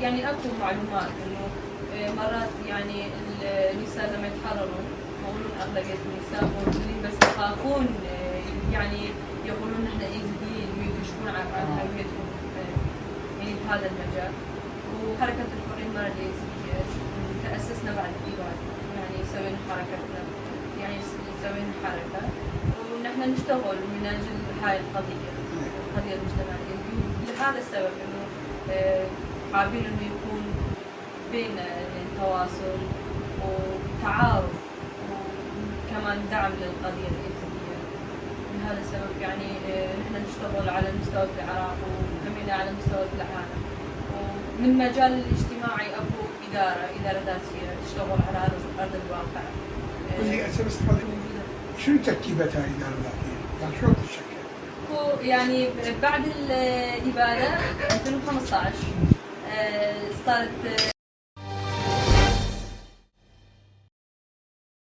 يعني اكو معلومات انه مرات يعني النساء لما يتحرروا يقولون اغلبيه النساء موجودين بس يخافون يعني يقولون نحن ايزيديين يريدوا يشكون عن هويتهم يعني بهذا المجال. وحركه الحريه المراه اليزيديه تاسسنا بعد الإبادة، يعني سوينا حركتنا، يعني سوينا حركه ونحن نشتغل من اجل هاي القضيه المجتمعيه. لهذا السبب انه حابين انه يكون بين التواصل وتعارف وكمان دعم للقضيه الإيزيدية. لهذا السبب يعني نحن نشتغل على مستوى العراق وكمان على مستوى العالم. ومن مجال الاجتماعي اكو اداره ذاتيه تشتغل على ارض الواقع. شنو تركيبتها الاداره الذاتيه؟ يعني شلون تتشكل؟ يعني بعد الإبادة 2015 صارت